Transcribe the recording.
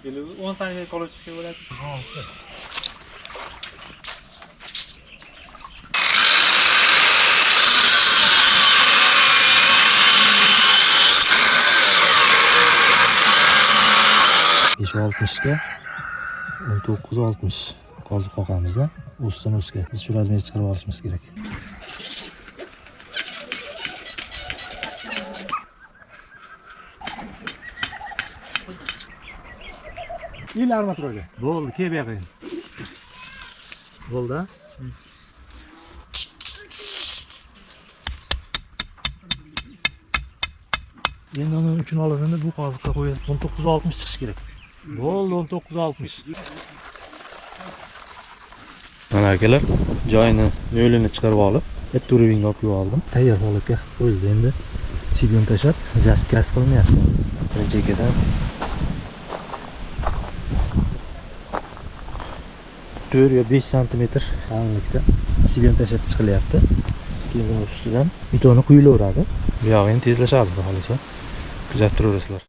10 saniya qolib chiqsa bo'ladi. Besh oltmishga 19,60 qoziq qoqamiz-da. Ustdan ustga. Biz shu razmerni chiqarib olishimiz kerak. Il armaturaga. Bo'ldi, kel bu yoqqa endi. Bo'ldi, a? Endi uni uchini olib bu qoziqqa qo'yasiz. 19,60 chiqishi kerak. Bo'ldi, 19,60. Mana akalar, joyini, yo'lini chiqarib olib, bitta уровень ga olib kelib oldim. Tayyor holatga qo'yildi endi. Shibyon tashlab, zaspkasi qilinyapti. Birinchi ikkidan 4 yo 5 santimetr qalinlikda shibyon tashlab chiqilyapti. Keyin buni ustidan betoni quyilaveradi. Bu yog'i endi tezlashadi, xudo xohlasa. Kuzatib turaverasizlar.